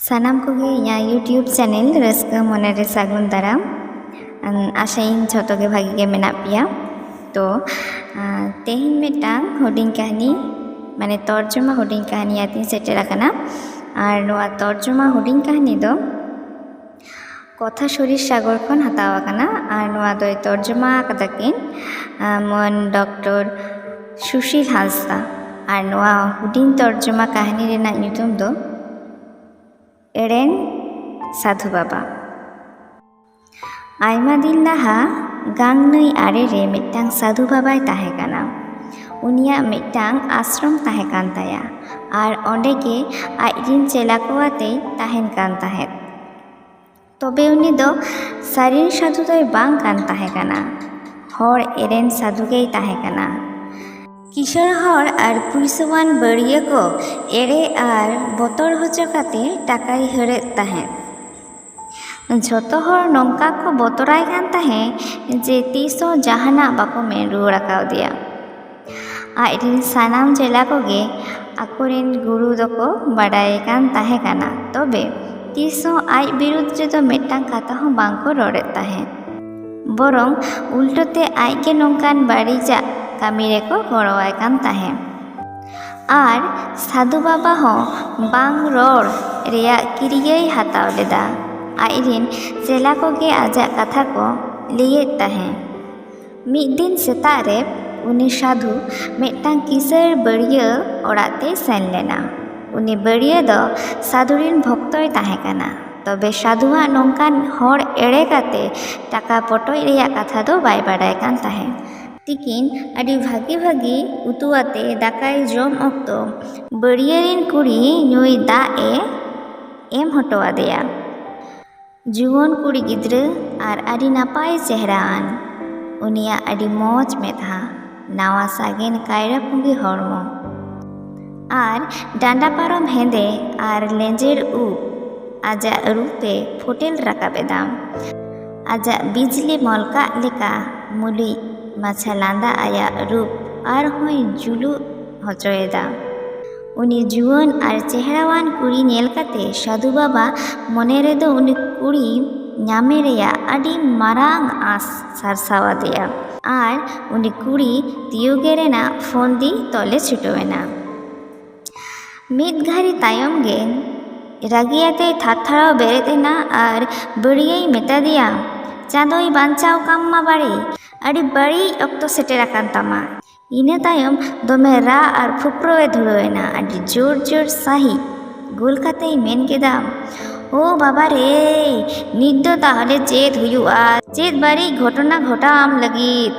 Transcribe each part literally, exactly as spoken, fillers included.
ᱥᱟᱱᱟᱢ ᱠᱚᱜᱮ ᱤᱧᱟᱹᱜ YouTube ᱪᱮᱱᱮᱞ ᱨᱟᱹᱥᱠᱟᱹ ᱢᱚᱱᱮᱨᱮ ᱥᱟᱹᱜᱩᱱ ᱫᱟᱨᱟᱢ᱾ ᱟᱸ, ᱟᱥᱟᱭᱟᱹᱧ ᱡᱷᱚᱛᱚ ᱜᱮ ᱵᱷᱟᱜᱮ ᱜᱮ ᱢᱮᱱᱟᱜ ᱯᱮᱭᱟ᱾ ᱛᱚ, ᱟᱸ, ᱛᱮᱦᱮᱧ ᱢᱤᱫᱴᱟᱝ ᱦᱩᱰᱤᱧ ᱠᱟᱹᱦᱱᱤ, ᱢᱟᱱᱮ ᱛᱚᱨᱡᱚᱢᱟ ᱦᱩᱰᱤᱧ ᱠᱟᱹᱦᱱᱤ ᱟᱛᱮᱧ ᱥᱮᱴᱮᱨ ᱟᱠᱟᱱᱟ᱾ ᱟᱨ ᱱᱚᱣᱟ ᱛᱚᱨᱡᱚᱢᱟ ᱦᱩᱰᱤᱧ ᱠᱟᱹᱦᱱᱤ ᱫᱚ ᱠᱚᱛᱷᱟ ᱥᱚᱨᱤᱨ ᱥᱟᱜᱚᱨ ᱠᱷᱚᱱ ᱦᱟᱛᱟᱣ ᱟᱠᱟᱱᱟ᱾ ᱟᱨ ᱱᱚᱣᱟ ᱫᱚᱭ ᱛᱚᱨᱡᱚᱢᱟ ᱟᱠᱟᱫᱟ ᱠᱤᱱ, ᱟᱸ, ᱢᱟᱹᱱ ᱰᱚᱠᱴᱚᱨ ᱥᱩᱥᱤᱞ ᱦᱟᱸᱥᱫᱟ᱾ ᱟᱨ ᱱᱚᱣᱟ ᱦᱩᱰᱤᱧ ᱛᱚᱨᱡᱚᱢᱟ ᱠᱟᱹᱦᱱᱤ ᱨᱮᱱᱟᱜ ᱧᱩᱛᱩᱢ ᱫᱚ ᱮᱲᱮᱱ ᱥᱟᱹᱫᱷᱩ ᱵᱟᱵᱟ᱾ ᱟᱭᱢᱟ ᱫᱤᱱ ᱞᱟᱦᱟ ᱜᱟᱝ ᱱᱟᱹᱭ ᱟᱲᱮ ᱨᱮ ᱢᱤᱫᱴᱟᱝ ᱥᱟᱹᱫᱷᱩ ᱵᱟᱵᱟᱭ ᱛᱟᱦᱮᱸ ᱠᱟᱱᱟ᱾ ᱩᱱᱤᱭᱟᱜ ᱢᱤᱫᱴᱟᱝ ᱟᱥᱨᱚᱢ ᱛᱟᱦᱮᱸ ᱠᱟᱱ ᱛᱟᱭᱟ, ᱟᱨ ᱚᱸᱰᱮ ᱜᱮ ᱟᱡ ᱨᱤᱱ ᱪᱮᱞᱟ ᱠᱚ ᱟᱛᱮᱭ ᱛᱟᱦᱮᱱ ᱠᱟᱱ ᱛᱟᱦᱮᱸᱫ᱾ ᱛᱚᱵᱮ ᱩᱱᱤ ᱫᱚ ᱥᱟᱹᱨᱤᱱ ᱥᱟᱹᱫᱷᱩ ᱫᱚᱭ ᱵᱟᱝ ᱠᱟᱱ ᱛᱟᱦᱮᱸ ᱠᱟᱱᱟ, ᱦᱚᱲ ᱮᱲᱮᱱ ᱥᱟᱹᱫᱷᱩ ᱜᱮᱭ ᱛᱟᱦᱮᱸ ᱠᱟᱱᱟ᱾ ᱠᱤᱥᱟᱹᱬ ᱦᱚᱲ ᱟᱨ ᱯᱩᱭᱥᱟᱹᱣᱟᱱ ᱵᱟᱹᱲᱤᱭᱟᱹ ᱠᱚ ᱮᱲᱮ ᱟᱨ ᱵᱚᱛᱚᱨ ᱦᱚᱪᱚ ᱠᱟᱛᱮ ᱴᱟᱠᱟᱭ ᱦᱟᱹᱲᱮᱫ ᱛᱟᱦᱮᱸᱫ᱾ ᱡᱷᱚᱛᱚ ᱦᱚᱲ ᱱᱚᱝᱠᱟ ᱠᱚ ᱵᱚᱛᱚᱨᱟᱭ ᱠᱟᱱ ᱛᱟᱦᱮᱸᱫ ᱡᱮ ᱛᱤᱥ ᱦᱚᱸ ᱡᱟᱦᱟᱱᱟᱜ ᱵᱟᱠᱚ ᱢᱮᱱ ᱨᱩᱣᱟᱹᱲ ᱟᱠᱟᱣᱫᱮᱭᱟ᱾ ᱟᱡ ᱨᱤᱱ ᱥᱟᱱᱟᱢ ᱪᱮᱞᱟ ᱠᱚᱜᱮ ᱟᱠᱚᱨᱮᱱ ᱜᱩᱨᱩ ᱫᱚᱠᱚ ᱵᱟᱰᱟᱭᱮ ᱠᱟᱱ ᱛᱟᱦᱮᱸ ᱠᱟᱱᱟ, ᱛᱚᱵᱮ ᱛᱤᱥ ᱦᱚᱸ ᱟᱡ ᱵᱤᱨᱩᱫᱷ ᱨᱮᱫᱚ ᱢᱤᱫᱴᱟᱝ ᱠᱟᱛᱷᱟ ᱦᱚᱸ ᱵᱟᱝ ᱠᱚ ᱨᱚᱲᱮᱫ ᱛᱟᱦᱮᱸᱫ᱾ ᱵᱚᱨᱚᱝ ᱩᱞᱴᱟᱹ ᱛᱮ ᱟᱡ ᱜᱮ ᱱᱚᱝᱠᱟᱱ ᱵᱟᱹᱲᱤᱡᱟᱜ ᱠᱟᱹᱢᱤ ᱨᱮᱠᱚ ᱜᱚᱲᱚᱣᱟᱭ ᱠᱟᱱ ᱛᱟᱦᱮᱸᱫ᱾ ᱟᱨ ᱥᱟᱹᱫᱷᱩ ᱵᱟᱵᱟ ᱦᱚᱸ ᱵᱟᱝ ᱨᱚᱲ ᱨᱮᱭᱟᱜ ᱠᱤᱨᱭᱟᱹᱭ ᱦᱟᱛᱟᱣ ᱞᱮᱫᱟ᱾ ᱟᱡ ᱨᱤᱱ ᱪᱮᱞᱟ ᱠᱚᱜᱮ ᱟᱡᱟᱜ ᱠᱟᱛᱷᱟ ᱠᱚ ᱞᱟᱹᱭᱮᱫ ᱛᱟᱦᱮᱸᱫ᱾ ᱢᱤᱫ ᱫᱤᱱ ᱥᱮᱛᱟᱜ ᱨᱮ ᱩᱱᱤ ᱥᱟᱹᱫᱷᱩ ᱢᱤᱫᱴᱟᱝ ᱠᱤᱥᱟᱹᱬ ᱵᱟᱹᱲᱤᱭᱟᱹ ᱚᱲᱟᱜ ᱛᱮᱭ ᱥᱮᱱ ᱞᱮᱱᱟ᱾ ᱩᱱᱤ ᱵᱟᱹᱲᱤᱭᱟᱹ ᱫᱚ ᱥᱟᱹᱫᱷᱩ ᱨᱤᱱ ᱵᱷᱚᱠᱛᱚᱭ ᱛᱟᱦᱮᱸ ᱠᱟᱱᱟ, ᱛᱚᱵᱮ ᱥᱟᱹᱫᱷᱩᱣᱟᱜ ᱱᱚᱝᱠᱟᱱ ᱦᱚᱲ ᱮᱲᱮ ᱠᱟᱛᱮ ᱴᱟᱠᱟ ᱯᱚᱴᱚᱡ ᱨᱮᱭᱟᱜ ᱠᱟᱛᱷᱟ ᱫᱚ ᱵᱟᱭ ᱵᱟᱰᱟᱭ ᱠᱟᱱ ᱛᱟᱦᱮᱸᱫ᱾ ᱛᱤᱠᱤᱱ ᱟᱹᱰᱤ ᱵᱷᱟᱹᱜᱤ ᱵᱷᱟᱹᱜᱤ ᱩᱛᱩ ᱟᱛᱮ ᱫᱟᱠᱟᱭ ᱡᱚᱢ ᱚᱠᱛᱚ ᱵᱟᱹᱲᱤᱭᱟᱹ ᱨᱤᱱ ᱠᱩᱲᱤ ᱧᱩᱭ ᱫᱟᱜ ᱮ ᱮᱢ ᱦᱚᱴᱚ ᱟᱫᱮᱭᱟ᱾ ᱡᱩᱣᱟᱹᱱ ᱠᱩᱲᱤ ᱜᱤᱫᱽᱨᱟᱹ ᱟᱨ ᱟᱹᱰᱤ ᱱᱟᱯᱟᱭ ᱪᱮᱦᱨᱟ ᱟᱱ᱾ ᱩᱱᱤᱭᱟᱜ ᱟᱹᱰᱤ ᱢᱚᱡᱽ ᱢᱮᱫᱦᱟ, ᱱᱟᱣᱟ ᱥᱟᱜᱮᱱ ᱠᱟᱭᱨᱟ ᱯᱩᱸᱜᱤ ᱦᱚᱲᱢᱚ ᱟᱨ ᱰᱟᱸᱰᱟ ᱯᱟᱨᱚᱢ ᱦᱮᱸᱫᱮ ᱟᱨ ᱞᱮᱸᱡᱮᱨ ᱩᱵ ᱟᱡᱟᱜ ᱨᱩᱯᱮ ᱯᱷᱚᱴᱮᱞ ᱨᱟᱠᱟᱵ ᱮᱫᱟ᱾ ᱟᱡᱟᱜ ᱵᱤᱡᱽᱞᱤ ᱢᱚᱞᱠᱟᱜ ᱞᱮᱠᱟ ᱢᱩᱞᱩᱡ ᱢᱟᱪᱷᱟ ᱞᱟᱸᱫᱟ ᱟᱭᱟᱜ ᱨᱩᱯ ᱟᱨᱦᱚᱸᱭ ᱡᱩᱞᱩᱜ ᱦᱚᱪᱚᱭᱮᱫᱟ᱾ ᱩᱱᱤ ᱡᱩᱣᱟᱹᱱ ᱟᱨ ᱪᱮᱦᱨᱟᱣᱟᱱ ᱠᱩᱲᱤ ᱧᱮᱞ ᱠᱟᱛᱮ ᱥᱟᱹᱫᱷᱩ ᱵᱟᱵᱟ ᱢᱚᱱᱮ ᱨᱮᱫᱚ ᱩᱱᱤ ᱠᱩᱲᱤ ᱧᱟᱢᱮ ᱨᱮᱭᱟᱜ ᱟᱹᱰᱤ ᱢᱟᱨᱟᱝ ᱟᱸᱥ ᱥᱟᱨᱥᱟᱣ ᱟᱫᱮᱭᱟ ᱟᱨ ᱩᱱᱤ ᱠᱩᱲᱤ ᱛᱤᱭᱳᱜᱮ ᱨᱮᱱᱟᱜ ᱯᱷᱚᱱᱫᱤ ᱛᱚᱞᱮ ᱪᱷᱩᱴᱟᱹᱣ ᱮᱱᱟ᱾ ᱢᱤᱫ ᱜᱷᱟᱹᱲᱤ ᱛᱟᱭᱚᱢ ᱜᱮ ᱨᱟᱹᱜᱤᱭᱟᱛᱮᱭ ᱛᱷᱟᱨ ᱛᱷᱟᱨᱟᱣ ᱵᱮᱨᱮᱫ ᱮᱱᱟ ᱟᱨ ᱵᱟᱹᱲᱤᱭᱟᱹᱭ ᱢᱮᱛᱟ ᱫᱮᱭᱟ, "ᱪᱟᱸᱫᱚᱭ ᱵᱟᱧᱪᱟᱣ ᱠᱟᱢ ᱢᱟ ᱵᱟᱹᱲᱤ, ᱟᱹᱰᱤ ᱵᱟᱹᱲᱤᱡ ᱚᱠᱛᱚ ᱥᱮᱴᱮᱨ ᱟᱠᱟᱱ ᱛᱟᱢᱟ᱾" ᱤᱱᱟᱹ ᱛᱟᱭᱚᱢ ᱫᱚᱢᱮ ᱨᱟᱜ ᱟᱨ ᱯᱷᱩᱠᱨᱚ ᱮ ᱫᱷᱩᱨᱟᱹᱣ ᱮᱱᱟ, ᱟᱹᱰᱤ ᱡᱳᱨ ᱡᱳᱨ ᱥᱟᱺᱦᱤᱡ ᱜᱳᱞ ᱠᱟᱛᱮᱭ ᱢᱮᱱ ᱠᱮᱫᱟ, "ᱳ ᱵᱟᱵᱟ ᱨᱮ, ᱱᱤᱛ ᱫᱚ ᱛᱟᱦᱚᱞᱮ ᱪᱮᱫ ᱦᱩᱭᱩᱜᱼᱟ? ᱪᱮᱫ ᱵᱟᱹᱲᱤᱡ ᱜᱷᱚᱴᱚᱱᱟ ᱜᱷᱚᱴᱟᱣ ᱟᱢ ᱞᱟᱹᱜᱤᱫ?"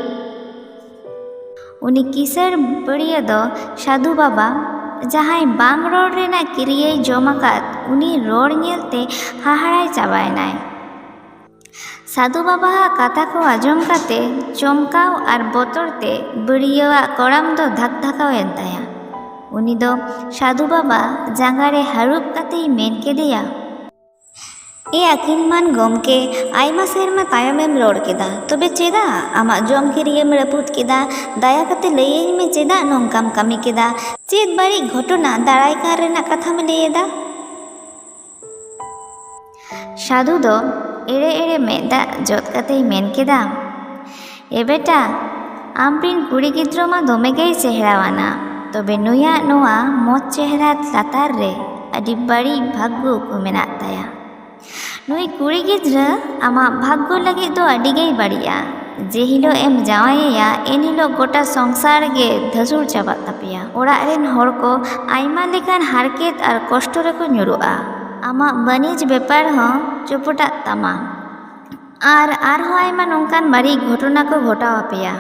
ᱩᱱᱤ ᱠᱤᱥᱟᱹᱬ ᱵᱟᱹᱲᱤᱭᱟᱹ ᱫᱚ ᱥᱟᱹᱫᱷᱩ ᱵᱟᱵᱟ, ᱡᱟᱦᱟᱸᱭ ᱵᱟᱝ ᱨᱚᱲ ᱨᱮᱱᱟᱜ ᱠᱤᱨᱤᱭᱟᱹᱭ ᱡᱚᱢ ᱟᱠᱟᱫ, ᱩᱱᱤ ᱨᱚᱲ ᱧᱮᱞᱛᱮ ᱦᱟᱦᱟᱲᱟᱭ ᱪᱟᱵᱟᱭᱮᱱᱟᱭ᱾ ᱥᱟᱹᱫᱷᱩ ᱵᱟᱵᱟᱣᱟᱜ ᱠᱟᱛᱷᱟ ᱠᱚ ᱟᱸᱡᱚᱢ ᱠᱟᱛᱮ ᱪᱚᱢᱠᱟᱣ ᱟᱨ ᱵᱚᱛᱚᱨ ᱛᱮ ᱵᱟᱹᱲᱤᱭᱟᱹᱣᱟᱜ ᱠᱚᱲᱟᱢ ᱫᱚ ᱫᱷᱟᱠ ᱫᱷᱟᱠᱟᱣ ᱮᱱ ᱛᱟᱭᱟ᱾ ᱩᱱᱤ ᱫᱚ ᱥᱟᱹᱫᱷᱩ ᱵᱟᱵᱟ ᱡᱟᱸᱜᱟ ᱨᱮ ᱦᱟᱹᱨᱩᱵ ᱠᱟᱛᱮᱭ ᱢᱮᱱ ᱠᱮᱫᱮᱭᱟ, "ᱮ ᱟᱹᱠᱤᱞᱢᱟᱱ ᱜᱚᱢᱠᱮ, ᱟᱭᱢᱟ ᱥᱮᱨᱢᱟ ᱛᱟᱭᱚᱢᱮᱢ ᱨᱚᱲ ᱠᱮᱫᱟ, ᱛᱚᱵᱮ ᱪᱮᱫᱟᱜ ᱟᱢᱟᱜ ᱡᱚᱢ ᱠᱤᱨᱤᱭᱟᱹᱢ ᱨᱟᱹᱯᱩᱫ ᱠᱮᱫᱟ? ᱫᱟᱭᱟ ᱠᱟᱛᱮ ᱞᱟᱹᱭᱟᱹᱧ ᱢᱮ, ᱪᱮᱫᱟᱜ ᱱᱚᱝᱠᱟᱢ ᱠᱟᱹᱢᱤ ᱠᱮᱫᱟ? ᱪᱮᱫ ᱵᱟᱹᱲᱤᱡ ᱜᱷᱚᱴᱚᱱᱟ ᱫᱟᱨᱟᱭ ᱠᱟᱱ ᱨᱮᱱᱟᱜ ᱠᱟᱛᱷᱟᱢ ᱞᱟᱹᱭ ᱮᱫᱟ?" ᱥᱟᱹᱫᱷᱩ ᱫᱚ ᱮᱲᱮ ᱮᱲᱮ ᱢᱮᱫ ᱫᱟᱜ ᱡᱚᱫ ᱠᱟᱛᱮᱭ ᱢᱮᱱ ᱠᱮᱫᱟ, "ᱮ ᱵᱮᱴᱟ, ᱟᱢᱨᱤᱱ ᱠᱩᱲᱤ ᱜᱤᱫᱽᱨᱟᱹ ᱢᱟ ᱫᱚᱢᱮ ᱜᱮᱭ ᱪᱮᱦᱨᱟᱣᱟᱱᱟ, ᱛᱚᱵᱮ ᱱᱩᱭᱟᱜ ᱱᱚᱣᱟ ᱢᱚᱡᱽ ᱪᱮᱦᱨᱟ ᱞᱟᱛᱟᱨ ᱨᱮ ᱟᱹᱰᱤ ᱵᱟᱹᱲᱤᱡ ᱵᱷᱟᱜᱽᱜᱚ ᱠᱚ ᱢᱮᱱᱟᱜ ᱛᱟᱭᱟ᱾ ᱱᱩᱭ ᱠᱩᱲᱤ ᱜᱤᱫᱽᱨᱟᱹ ᱟᱢᱟᱜ ᱵᱷᱟᱜᱽᱜᱚ ᱞᱟᱹᱜᱤᱫ ᱫᱚ ᱟᱹᱰᱤ ᱜᱮᱭ ᱵᱟᱹᱲᱤᱡᱼᱟ᱾ ᱡᱮ ᱦᱤᱞᱳᱜ ᱮᱢ ᱡᱟᱶᱟᱭᱮᱭᱟ, ᱮᱱ ᱦᱤᱞᱳᱜ ᱜᱚᱴᱟ ᱥᱚᱝᱥᱟᱨ ᱜᱮ ᱫᱷᱟᱹᱥᱩᱲ ᱪᱟᱵᱟᱜ ᱛᱟᱯᱮᱭᱟ᱾ ᱚᱲᱟᱜ ᱨᱮᱱ ᱦᱚᱲ ᱠᱚ ᱟᱭᱢᱟ ᱞᱮᱠᱟᱱ ᱦᱟᱨᱠᱮᱛ ᱟᱨ ᱠᱚᱥᱴᱚ ᱨᱮᱠᱚ ᱧᱩᱨᱩᱜᱼᱟ᱾ ᱟᱢᱟᱜ ᱵᱟᱹᱱᱤᱡᱽ ᱵᱮᱯᱟᱨ ᱦᱚᱸ ᱪᱩᱯᱩᱴᱟᱜ ᱛᱟᱢᱟ᱾ ᱟᱨ ᱟᱨᱦᱚᱸ ᱟᱭᱢᱟ ᱱᱚᱝᱠᱟᱱ ᱵᱟᱹᱲᱤᱡ ᱜᱷᱚᱴᱚᱱᱟ ᱠᱚ ᱜᱷᱚᱴᱟᱣ ᱟᱯᱮᱭᱟ᱾"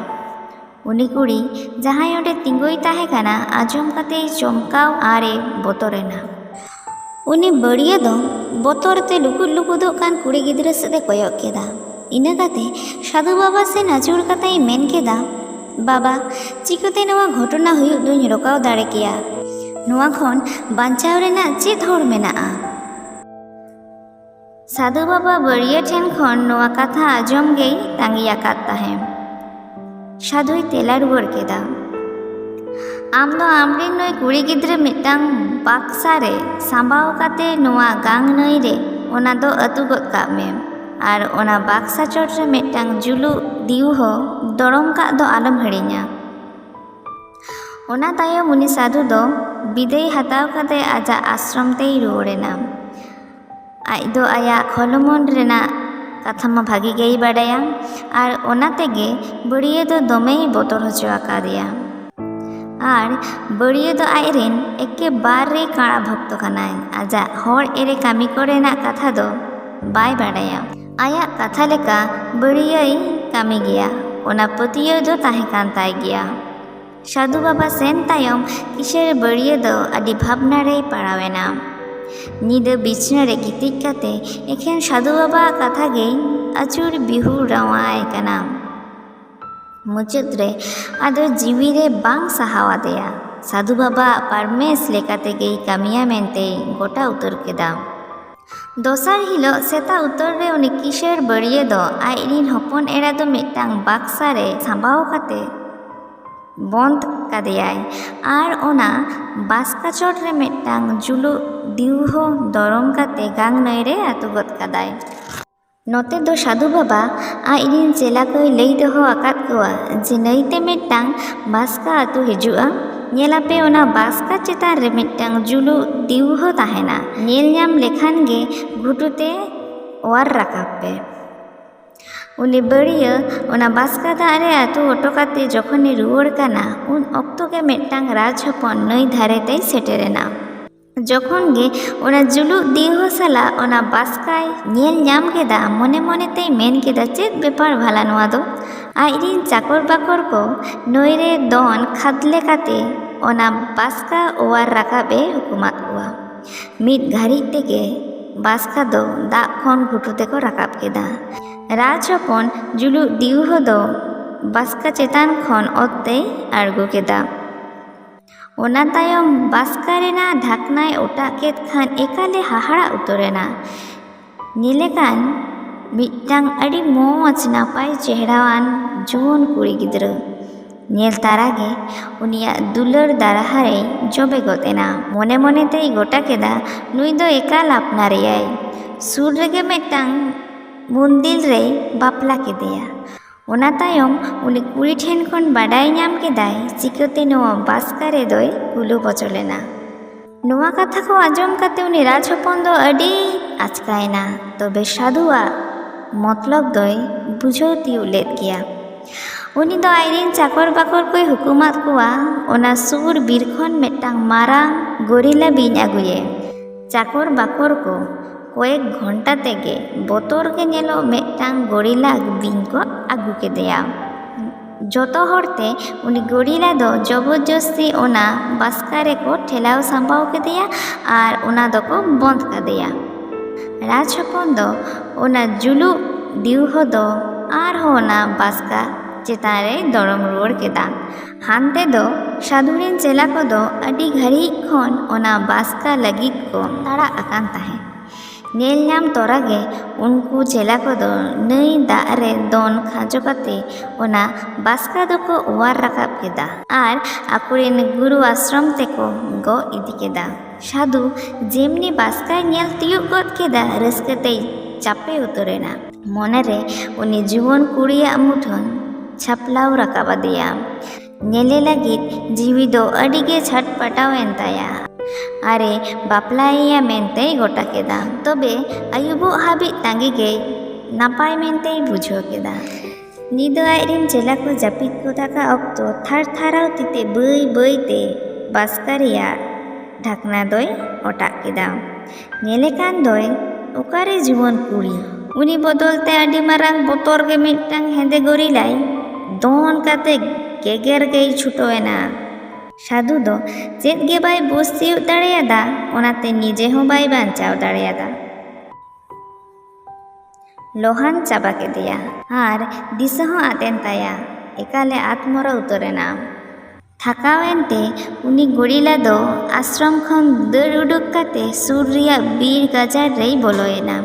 ᱩᱱᱤ ᱠᱩᱲᱤ, ᱡᱟᱦᱟᱸᱭ ᱚᱸᱰᱮ ᱛᱤᱸᱜᱩᱭ ᱛᱟᱦᱮᱸ ᱠᱟᱱᱟ, ᱟᱸᱡᱚᱢ ᱠᱟᱛᱮᱭ ᱪᱚᱢᱠᱟᱣ ᱟᱨᱮ ᱵᱚᱛᱚᱨ ᱮᱱᱟ᱾ ᱩᱱᱤ ᱵᱟᱹᱲᱤᱭᱟᱹ ᱫᱚ ᱵᱚᱛᱚᱨ ᱛᱮ ᱞᱩᱠᱩᱫ ᱞᱩᱠᱩᱫᱚᱜ ᱠᱟᱱ ᱠᱩᱲᱤ ᱜᱤᱫᱽᱨᱟᱹ ᱥᱮᱫ ᱮ ᱠᱚᱭᱚᱜ ᱠᱮᱫᱟ᱾ ᱤᱱᱟᱹ ᱠᱟᱛᱮ ᱥᱟᱹᱫᱷᱩ ᱵᱟᱵᱟ ᱥᱮᱱ ᱟᱹᱪᱩᱨ ᱠᱟᱛᱮᱭ ᱢᱮᱱ ᱠᱮᱫᱟ, "ᱵᱟᱵᱟ, ᱪᱤᱠᱟᱹᱛᱮ ᱱᱚᱣᱟ ᱜᱷᱚᱴᱚᱱᱟ ᱦᱩᱭᱩᱜ ᱫᱩᱧ ᱨᱚᱠᱟᱣ ᱫᱟᱲᱮ ᱠᱮᱭᱟ? ᱱᱚᱣᱟ ᱠᱷᱚᱱ ᱵᱟᱧᱪᱟᱣ ᱨᱮᱱᱟᱜ ᱪᱮᱫ ᱦᱚᱨ ᱢᱮᱱᱟᱜᱼᱟ?" ᱥᱟᱹᱫᱷᱩ ᱵᱟᱵᱟ ᱵᱟᱹᱲᱤᱭᱟᱹ ᱴᱷᱮᱱ ᱠᱷᱚᱱ ᱱᱚᱣᱟ ᱠᱟᱛᱷᱟ ᱟᱸᱡᱚᱢ ᱜᱮᱭ ᱛᱟᱸᱜᱤ ᱟᱠᱟᱫ ᱛᱟᱦᱮᱸ᱾ ᱥᱟᱹᱫᱷᱩᱭ ᱛᱮᱞᱟ ᱨᱩᱣᱟᱹᱲ ᱠᱮᱫᱟ, ᱟᱢ ᱫᱚ ᱟᱢᱨᱮᱱ ᱱᱩᱭ ᱠᱩᱲᱤ ᱜᱤᱫᱽᱨᱟᱹ ᱢᱤᱫᱴᱟᱝ ᱵᱟᱠᱥᱟ ᱨᱮ ᱥᱟᱸᱵᱟᱣ ᱠᱟᱛᱮ ᱱᱚᱣᱟ ᱜᱟᱝ ᱱᱟᱹᱭ ᱨᱮ ᱚᱱᱟ ᱫᱚ ᱟᱹᱛᱩ ᱜᱚᱫ ᱠᱟᱜ ᱢᱮ᱾ ᱟᱨ ᱚᱱᱟ ᱵᱟᱠᱥᱟ ᱪᱚᱴ ᱨᱮ ᱢᱤᱫᱴᱟᱝ ᱡᱩᱞᱩᱜ ᱫᱤᱣ ᱦᱚᱸ ᱫᱚᱲᱚᱢ ᱠᱟᱜ ᱫᱚ ᱟᱞᱚᱢ ᱦᱤᱲᱤᱧᱟ᱾ ᱚᱱᱟ ᱛᱟᱭᱚᱢ ᱩᱱᱤ ᱥᱟᱹᱫᱷᱩ ᱫᱚ ᱵᱤᱫᱟᱹᱭ ᱦᱟᱛᱟᱣ ᱠᱟᱛᱮ ᱟᱡᱟᱜ ᱟᱥᱨᱚᱢ ᱛᱮᱭ ᱨᱩᱣᱟᱹᱲ ᱮᱱᱟ᱾ ᱟᱡ ᱫᱚ ᱟᱭᱟᱜ ᱦᱚᱞᱚᱢᱚᱱ ᱨᱮᱱᱟᱜ ᱠᱟᱛᱷᱟ ᱢᱟ ᱵᱷᱟᱜᱤ ᱜᱮᱭ ᱵᱟᱰᱟᱭᱟ, ᱟᱨ ᱚᱱᱟ ᱛᱮᱜᱮ ᱵᱟᱹᱲᱭᱟᱹ ᱫᱚ ᱫᱚᱢᱮᱭ ᱵᱚᱛᱚᱨ ᱦᱚᱪᱚ ᱟᱠᱟᱫᱮᱭᱟ᱾ ᱟᱨ ᱵᱟᱹᱲᱭᱟᱹ ᱫᱚ ᱟᱡᱨᱮᱱ ᱮᱠᱮᱵᱟᱨᱮ ᱠᱟᱬᱟ ᱵᱷᱚᱠᱛᱚ ᱠᱟᱱᱟᱭ᱾ ᱟᱡᱟᱜ ᱦᱚᱲ ᱮᱲᱮ ᱠᱟᱹᱢᱤ ᱠᱚᱨᱮᱱᱟᱜ ᱠᱟᱛᱷᱟ ᱫᱚ ᱵᱟᱭ ᱵᱟᱰᱟᱭᱟ᱾ ᱟᱭᱟᱜ ᱠᱟᱛᱷᱟ ᱞᱮᱠᱟ ᱵᱟᱹᱲᱭᱟᱹᱭ ᱠᱟᱹᱢᱤ ᱜᱮᱭᱟ, ᱚᱱᱟ ᱯᱟᱹᱛᱭᱟᱹᱣ ᱫᱚ ᱛᱟᱦᱮᱸ ᱠᱟᱱ ᱛᱟᱭ ᱜᱮᱭᱟ᱾ ᱥᱟᱹᱫᱷᱩ ᱵᱟᱵᱟ ᱥᱮᱱ ᱛᱟᱭᱚᱢ ᱠᱤᱥᱟᱹᱬ ᱵᱟᱹᱲᱭᱟᱹ ᱫᱚ ᱟᱹᱰᱤ ᱵᱷᱟᱵᱽᱱᱟ ᱨᱮᱭ ᱯᱟᱲᱟᱣ ᱮᱱᱟ᱾ ᱧᱤᱫᱟᱹ ᱵᱤᱪᱷᱱᱟᱹ ᱨᱮ ᱜᱤᱛᱤᱡ ᱠᱟᱛᱮ ᱮᱠᱷᱮᱱ ᱥᱟᱹᱫᱷᱩ ᱵᱟᱵᱟᱣᱟᱜ ᱠᱟᱛᱷᱟ ᱜᱮᱭ ᱟᱹᱪᱩᱨ ᱵᱤᱦᱩᱨᱟᱣᱟᱭ ᱠᱟᱱᱟ᱾ ᱢᱩᱪᱟᱹᱫ ᱨᱮ ᱟᱫᱚ ᱡᱤᱣᱤ ᱨᱮ ᱵᱟᱝ ᱥᱟᱦᱟᱣ ᱟᱫᱮᱭᱟ᱾ ᱥᱟᱹᱫᱷᱩ ᱵᱟᱵᱟᱣᱟᱜ ᱯᱟᱨᱢᱮᱥ ᱞᱮᱠᱟ ᱛᱮᱜᱮᱭ ᱠᱟᱹᱢᱤᱭᱟ ᱢᱮᱱᱛᱮᱭ ᱜᱚᱴᱟ ᱩᱛᱟᱹᱨ ᱠᱮᱫᱟ᱾ ᱫᱚᱥᱟᱨ ᱦᱤᱞᱳᱜ ᱥᱮᱛᱟᱜ ᱩᱛᱟᱹᱨ ᱨᱮ ᱩᱱᱤ ᱠᱤᱥᱟᱹᱬ ᱵᱟᱹᱲᱭᱟᱹ ᱫᱚ ᱟᱡᱨᱤᱱ ᱦᱚᱯᱚᱱ ᱮᱨᱟ ᱫᱚ ᱢᱤᱫᱴᱟᱝ ᱵᱟᱠᱥᱟ ᱨᱮ ᱥᱟᱸᱵᱟᱣ ᱠᱟᱛᱮ ᱵᱚᱸᱫᱽ ᱠᱟᱫᱮᱭᱟᱭ᱾ ᱟᱨ ᱚᱱᱟ ᱵᱟᱥᱠᱟ ᱪᱚᱴ ᱨᱮ ᱢᱤᱫᱴᱟᱝ ᱡᱩᱞᱩᱜ ᱫᱤᱣᱦᱚᱸ ᱫᱚᱨᱚᱢ ᱠᱟᱛᱮ ᱜᱟᱝ ᱱᱟᱹᱭ ᱨᱮ ᱟᱹᱛᱩ ᱜᱚᱫ ᱠᱟᱫᱟᱭ᱾ ᱱᱚᱛᱮ ᱫᱚ ᱥᱟᱹᱫᱷᱩ ᱵᱟᱵᱟ ᱟᱡᱨᱤᱱ ᱪᱮᱞᱟ ᱠᱚᱭ ᱞᱟᱹᱭ ᱫᱚᱦᱚ ᱟᱠᱟᱫ ᱠᱚᱣᱟ ᱡᱮ ᱱᱟᱹᱭᱛᱮ ᱢᱤᱫᱴᱟᱝ ᱵᱟᱥᱠᱟ ᱟᱹᱛᱩ ᱦᱤᱡᱩᱜᱼᱟ᱾ ᱧᱮᱞᱟᱯᱮ, ᱚᱱᱟ ᱵᱟᱥᱠᱟ ᱪᱮᱛᱟᱱ ᱨᱮ ᱢᱤᱫᱴᱟᱝ ᱡᱩᱞᱩᱜ ᱫᱤᱣᱦᱚᱸ ᱛᱟᱦᱮᱱᱟ᱾ ᱧᱮᱞ ᱧᱟᱢ ᱞᱮᱠᱷᱟᱱ ᱜᱮ ᱜᱷᱩᱴᱩ ᱛᱮ ᱚᱣᱟᱨ ᱨᱟᱠᱟᱵ ᱯᱮ᱾ ᱩᱱᱤ ᱵᱟᱹᱲᱭᱟᱹ ᱚᱱᱟ ᱵᱟᱥᱠᱟ ᱫᱟᱜ ᱨᱮ ᱟᱹᱛᱩ ᱦᱚᱴᱚ ᱠᱟᱛᱮ ᱡᱚᱠᱷᱚᱱᱮ ᱨᱩᱣᱟᱹᱲ ᱠᱟᱱᱟ, ᱩᱱ ᱚᱠᱛᱚ ᱜᱮ ᱢᱤᱫᱴᱟᱝ ᱨᱟᱡᱽ ᱦᱚᱯᱚᱱ ᱱᱟᱹᱭ ᱫᱷᱟᱨᱮ ᱛᱮᱭ ᱥᱮᱴᱮᱨᱮᱱᱟ᱾ ᱡᱚᱠᱷᱚᱱ ᱜᱮ ᱚᱱᱟ ᱡᱩᱞᱩᱜ ᱫᱤᱣᱦᱚᱸ ᱥᱟᱞᱟᱜ ᱚᱱᱟ ᱵᱟᱥᱠᱟᱭ ᱧᱮᱞ ᱧᱟᱢ ᱠᱮᱫᱟ, ᱢᱚᱱᱮ ᱢᱚᱱᱮ ᱛᱮᱭ ᱢᱮᱱ ᱠᱮᱫᱟ, "ᱪᱮᱫ ᱵᱮᱯᱟᱨ ᱵᱷᱟᱞᱟ ᱱᱚᱣᱟ ᱫᱚ?" ᱟᱡᱨᱤᱱ ᱪᱟᱠᱚᱨ ᱵᱟᱠᱚᱨ ᱠᱚ ᱱᱟᱹᱭ ᱨᱮ ᱫᱚᱱ ᱠᱷᱟᱫᱽᱞᱮ ᱠᱟᱛᱮ ᱚᱱᱟ ᱵᱟᱥᱠᱟ ᱚᱣᱟᱨ ᱨᱟᱠᱟᱵ ᱮ ᱦᱩᱠᱩᱢᱟᱫ ᱠᱚᱣᱟ᱾ ᱢᱤᱫ ᱜᱷᱟᱹᱲᱤᱡ ᱛᱮᱜᱮ ᱵᱟᱥᱠᱟ ᱫᱚ ᱫᱟᱜ ᱠᱷᱚᱱ ᱜᱷᱩᱴᱩ ᱛᱮᱠᱚ ᱨᱟᱠᱟᱵ ᱠᱮᱫᱟ᱾ ᱨᱟᱡᱽ ᱦᱚᱯᱚᱱ ᱡᱩᱞᱩᱜ ᱫᱤᱣᱦᱚᱸ ᱫᱚ ᱵᱟᱥᱠᱟ ᱪᱮᱛᱟᱱ ᱠᱷᱚᱱ ᱚᱛ ᱛᱮᱭ ᱟᱬᱜᱚ ᱠᱮᱫᱟ᱾ ᱚᱱᱟ ᱛᱟᱭᱚᱢ ᱵᱟᱥᱠᱟ ᱨᱮᱱᱟᱜ ᱰᱷᱟᱠᱱᱟᱭ ᱚᱴᱟᱜ ᱠᱮᱫ ᱠᱷᱟᱱ ᱮᱠᱟᱞᱮ ᱦᱟᱦᱟᱲᱟᱜ ᱩᱛᱟᱹᱨ ᱮᱱᱟ᱾ ᱧᱮᱞᱮ ᱠᱟᱱ ᱢᱤᱫᱴᱟᱝ ᱟᱹᱰᱤ ᱢᱚᱡᱽ ᱱᱟᱯᱟᱭ ᱪᱮᱦᱨᱟᱣᱟᱱ ᱡᱩᱣᱟᱹᱱ ᱠᱩᱲᱤ ᱜᱤᱫᱽᱨᱟᱹ᱾ ᱧᱮᱞ ᱛᱟᱨᱟ ᱜᱮ ᱩᱱᱤᱭᱟᱜ ᱫᱩᱞᱟᱹᱲ ᱫᱟᱨᱦᱟ ᱨᱮᱭ ᱡᱚᱵᱮ ᱜᱚᱫ ᱮᱱᱟ᱾ ᱢᱚᱱᱮ ᱢᱚᱱᱮ ᱛᱮᱭ ᱜᱚᱴᱟ ᱠᱮᱫᱟ, ᱱᱩᱭ ᱫᱚ ᱮᱠᱟᱞ ᱟᱯᱱᱟᱨᱮᱭᱟᱭ᱾ ᱥᱩᱨ ᱨᱮᱜᱮ ᱢᱤᱫᱴᱟᱝ ᱢᱚᱱᱫᱤᱨ ᱨᱮᱭ ᱵᱟᱯᱞᱟ ᱠᱮᱫᱮᱭᱟ᱾ ᱚᱱᱟ ᱛᱟᱭᱚᱢ ᱩᱱᱤ ᱠᱩᱲᱤ ᱴᱷᱮᱱ ᱠᱷᱚᱱ ᱵᱟᱰᱟᱭ ᱧᱟᱢ ᱠᱮᱫᱟᱭ ᱪᱤᱠᱟᱹᱛᱮ ᱱᱚᱣᱟ ᱵᱟᱥᱠᱟ ᱨᱮᱫᱚᱭ ᱠᱩᱞᱟᱹ ᱵᱚᱪᱚ ᱞᱮᱱᱟ᱾ ᱱᱚᱣᱟ ᱠᱟᱛᱷᱟ ᱠᱚ ᱟᱸᱡᱚᱢ ᱠᱟᱛᱮ ᱩᱱᱤ ᱨᱟᱡᱽ ᱦᱚᱯᱚᱱ ᱫᱚ ᱟᱹᱰᱤ ᱟᱪᱠᱟᱭᱮᱱᱟ᱾ ᱛᱚᱵᱮ ᱥᱟᱹᱫᱷᱩᱣᱟᱜ ᱢᱚᱛᱞᱚᱵ ᱫᱚᱭ ᱵᱩᱡᱷᱟᱹᱣ ᱛᱤᱭᱳᱜ ᱞᱮᱫ ᱜᱮᱭᱟ᱾ ᱩᱱᱤ ᱫᱚ ᱟᱡᱨᱮᱱ ᱪᱟᱠᱚᱨ ᱵᱟᱠᱚᱨ ᱠᱚᱭ ᱦᱩᱠᱩᱢᱟᱫ ᱠᱚᱣᱟ, ᱚᱱᱟ ᱥᱩᱨ ᱵᱤᱨ ᱠᱷᱚᱱ ᱢᱤᱫᱴᱟᱝ ᱢᱟᱨᱟᱝ ᱜᱚᱨᱤᱞᱟ ᱵᱤᱧ ᱟᱹᱜᱩᱭᱮᱢ᱾ ᱪᱟᱠᱚᱨ ᱵᱟᱠᱚᱨ ᱠᱚ ᱠᱚᱭᱮᱠ ᱜᱷᱚᱱᱴᱟ ᱛᱮᱜᱮ ᱵᱚᱛᱚᱨ ᱜᱮ ᱧᱮᱞᱚᱜ ᱢᱤᱫᱴᱟᱝ ᱜᱚᱨᱤᱞᱟ ᱵᱤᱧ ᱠᱚ ᱟᱹᱜᱩ ᱠᱮᱫᱮᱭᱟ᱾ ᱡᱚᱛᱚ ᱦᱚᱲᱛᱮ ᱩᱱᱤ ᱜᱚᱨᱤᱞᱟ ᱫᱚ ᱡᱚᱵᱚᱨᱡᱚᱥᱛᱤ ᱚᱱᱟ ᱵᱟᱥᱠᱟ ᱨᱮᱠᱚ ᱴᱷᱮᱞᱟᱣ ᱥᱟᱢᱵᱟᱣ ᱠᱮᱫᱮᱭᱟ ᱟᱨ ᱚᱱᱟ ᱫᱚᱠᱚ ᱵᱚᱸᱫᱽ ᱠᱟᱫᱮᱭᱟ᱾ ᱨᱟᱡᱽ ᱦᱚᱯᱚᱱ ᱫᱚ ᱚᱱᱟ ᱡᱩᱞᱩᱜ ᱫᱤᱣᱦᱟᱹ ᱫᱚ ᱟᱨᱦᱚᱸ ᱚᱱᱟ ᱵᱟᱥᱠᱟ ᱪᱮᱛᱟᱱ ᱨᱮᱭ ᱫᱚᱲᱚᱢ ᱨᱩᱣᱟᱹᱲ ᱠᱮᱫᱟ᱾ ᱦᱟᱱᱛᱮ ᱫᱚ ᱥᱟᱹᱫᱷᱩ ᱨᱮᱱ ᱪᱮᱞᱟ ᱠᱚᱫᱚ ᱟᱹᱰᱤ ᱜᱷᱟᱹᱲᱤᱡ ᱠᱷᱚᱱ ᱚᱱᱟ ᱵᱟᱥᱠᱟ ᱞᱟᱹᱜᱤᱫ ᱠᱚ ᱛᱟᱲᱟᱜ ᱟᱠᱟᱱ ᱛᱟᱦᱮᱸᱫ᱾ ᱧᱮᱞ ᱧᱟᱢ ᱛᱚᱨᱟ ᱜᱮ ᱩᱱᱠᱩ ᱪᱮᱞᱟ ᱠᱚᱫᱚ ᱱᱟᱹᱭ ᱫᱟᱜ ᱨᱮ ᱫᱚᱱ ᱠᱷᱟᱸᱡᱚ ᱠᱟᱛᱮ ᱚᱱᱟ ᱵᱟᱥᱠᱟ ᱫᱚᱠᱚ ᱚᱣᱟᱨ ᱨᱟᱠᱟᱵ ᱠᱮᱫᱟ ᱟᱨ ᱟᱠᱚᱨᱮᱱ ᱜᱩᱨᱩ ᱟᱥᱨᱚᱢ ᱛᱮᱠᱚ ᱜᱚᱜ ᱤᱫᱤ ᱠᱮᱫᱟ᱾ ᱥᱟᱹᱫᱷᱩ ᱡᱮᱢᱱᱤ ᱵᱟᱥᱠᱟᱭ ᱧᱮᱞ ᱛᱤᱭᱳᱜ ᱜᱚᱫ ᱠᱮᱫᱟ, ᱨᱟᱹᱥᱠᱟᱹ ᱛᱮᱭ ᱪᱟᱯᱮ ᱩᱛᱟᱹᱨ ᱮᱱᱟ᱾ ᱢᱚᱱᱮᱨᱮ ᱩᱱᱤ ᱡᱩᱣᱟᱹᱱ ᱠᱩᱲᱤᱭᱟᱜ ᱢᱩᱴᱷᱟᱹᱱ ᱪᱷᱟᱯᱞᱟᱣ ᱨᱟᱠᱟᱵ ᱟᱫᱮᱭᱟ᱾ ᱧᱮᱞᱮ ᱞᱟᱹᱜᱤᱫ ᱡᱤᱣᱤ ᱫᱚ ᱟᱹᱰᱤ ᱜᱮ ᱪᱷᱟᱴᱯᱟᱴᱟᱣ ᱮᱱ ᱛᱟᱭᱟ᱾ ᱟᱨᱮ ᱵᱟᱯᱞᱟᱭᱮᱭᱟ ᱢᱮᱱᱛᱮᱭ ᱜᱚᱴᱟ ᱠᱮᱫᱟ᱾ ᱛᱚᱵᱮ ᱟᱹᱭᱩᱵᱚᱜ ᱦᱟᱹᱵᱤᱡ ᱛᱟᱸᱜᱤ ᱜᱮᱭ ᱱᱟᱯᱟᱭ ᱢᱮᱱᱛᱮᱭ ᱵᱩᱡᱷᱟᱹᱣ ᱠᱮᱫᱟ᱾ ᱧᱤᱫᱟᱹ ᱟᱡᱨᱮᱱ ᱪᱮᱞᱟ ᱠᱚ ᱡᱟᱹᱯᱤᱫ ᱜᱚᱫ ᱟᱠᱟᱫ ᱚᱠᱛᱚ ᱛᱷᱟᱨ ᱛᱷᱟᱨᱟᱣ ᱛᱤᱛᱮ ᱵᱟᱹᱭ ᱵᱟᱹᱭ ᱛᱮ ᱵᱟᱥᱠᱟ ᱨᱮᱭᱟᱜ ᱰᱷᱟᱠᱱᱟ ᱫᱚᱭ ᱚᱴᱟᱜ ᱠᱮᱫᱟ᱾ ᱧᱮᱞᱮ ᱠᱟᱱ ᱫᱚᱭ ᱚᱠᱟᱨᱮ ᱡᱩᱣᱟᱹᱱ ᱠᱩᱲᱤ᱾ ᱩᱱᱤ ᱵᱚᱫᱚᱞ ᱛᱮ ᱟᱹᱰᱤ ᱢᱟᱨᱟᱝ ᱵᱚᱛᱚᱨ ᱜᱮ ᱢᱤᱫᱴᱟᱝ ᱦᱮᱸᱫᱮ ᱜᱚᱨᱤᱞᱟᱭ ᱫᱚᱱ ᱠᱟᱛᱮ ᱜᱮᱜᱮᱨ ᱜᱮᱭ ᱪᱷᱩᱴᱟᱹᱣ ᱮᱱᱟ᱾ ᱥᱟᱹᱫᱷᱩ ᱫᱚ ᱪᱮᱫ ᱜᱮ ᱵᱟᱭ ᱵᱩᱡᱽ ᱛᱤᱭᱳᱜ ᱫᱟᱲᱮᱭᱟᱫᱟ, ᱚᱱᱟᱛᱮ ᱱᱤᱡᱮ ᱦᱚᱸ ᱵᱟᱭ ᱵᱟᱧᱪᱟᱣ ᱫᱟᱲᱮᱭᱟᱫᱟ᱾ ᱞᱚᱦᱟᱱ ᱪᱟᱵᱟ ᱠᱮᱫᱮᱭᱟ ᱟᱨ ᱫᱤᱥᱟᱹ ᱦᱚᱸ ᱟᱫ ᱮᱱ ᱛᱟᱭᱟ᱾ ᱮᱠᱟᱞᱮ ᱟᱫ ᱢᱚᱨᱟ ᱩᱛᱟᱹᱨ ᱮᱱᱟ᱾ ᱛᱷᱟᱠᱟᱣ ᱮᱱᱛᱮ ᱩᱱᱤ ᱜᱚᱨᱤᱞᱟ ᱫᱚ ᱟᱥᱨᱚᱢ ᱠᱷᱚᱱ ᱫᱟᱹᱲ ᱩᱰᱩᱠ ᱠᱟᱛᱮ ᱥᱩᱨ ᱨᱮᱭᱟᱜ ᱵᱤᱨ ᱜᱟᱡᱟᱲ ᱨᱮᱭ ᱵᱚᱞᱚᱭᱮᱱᱟ᱾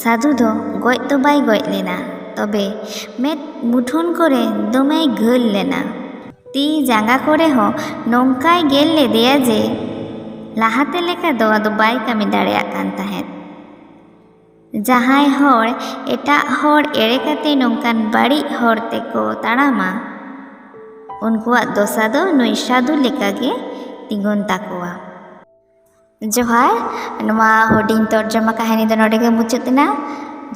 ᱥᱟᱹᱫᱷᱩ ᱫᱚ ᱜᱚᱡ ᱫᱚ ᱵᱟᱭ ᱜᱚᱡ ᱞᱮᱱᱟ, ᱛᱚᱵᱮ ᱢᱮᱫ ᱢᱩᱴᱷᱟᱹᱱ ᱠᱚᱨᱮ ᱫᱚᱢᱮᱭ ᱜᱷᱟᱹᱞ ᱞᱮᱱᱟ᱾ ᱛᱤ ᱡᱟᱸᱜᱟ ᱠᱚᱨᱮ ᱦᱚᱸ ᱱᱚᱝᱠᱟᱭ ᱜᱮᱨ ᱞᱮᱫᱮᱭᱟ ᱡᱮ ᱞᱟᱦᱟᱛᱮ ᱞᱮᱠᱟ ᱫᱚ ᱟᱫᱚ ᱵᱟᱭ ᱠᱟᱹᱢᱤ ᱫᱟᱲᱮᱭᱟᱜ ᱠᱟᱱ ᱛᱟᱦᱮᱸᱫ᱾ ᱡᱟᱦᱟᱸᱭ ᱦᱚᱲ ᱮᱴᱟᱜ ᱦᱚᱲ ᱮᱲᱮ ᱠᱟᱛᱮ ᱱᱚᱝᱠᱟᱱ ᱵᱟᱹᱲᱤᱡ ᱦᱚᱨ ᱛᱮᱠᱚ ᱛᱟᱲᱟᱢᱟ, ᱩᱱᱠᱩᱣᱟᱜ ᱫᱚᱥᱟ ᱫᱚ ᱱᱩᱭ ᱥᱟᱹᱫᱷᱩ ᱞᱮᱠᱟᱜᱮ ᱛᱤᱸᱜᱩᱱ ᱛᱟᱠᱚᱣᱟ᱾ ᱡᱚᱦᱟᱨ, ᱱᱚᱣᱟ ᱦᱩᱰᱤᱧ ᱛᱚᱨᱡᱚᱢᱟ ᱠᱟᱹᱦᱱᱤ ᱫᱚ ᱱᱚᱰᱮ ᱜᱮ ᱢᱩᱪᱟᱹᱫ ᱮᱱᱟ᱾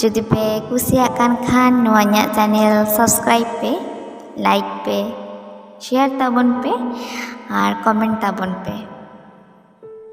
ᱡᱩᱫᱤ ᱯᱮ ᱠᱩᱥᱤᱭᱟᱜ ᱠᱟᱱ ᱠᱷᱟᱱ ᱱᱚᱣᱟ ᱤᱧᱟᱹᱜ channel subscribe ᱯᱮ, like ᱯᱮ, share ᱛᱟᱵᱚᱱ ᱯᱮ ᱟᱨ comment ᱛᱟᱵᱚᱱ ᱯᱮ᱾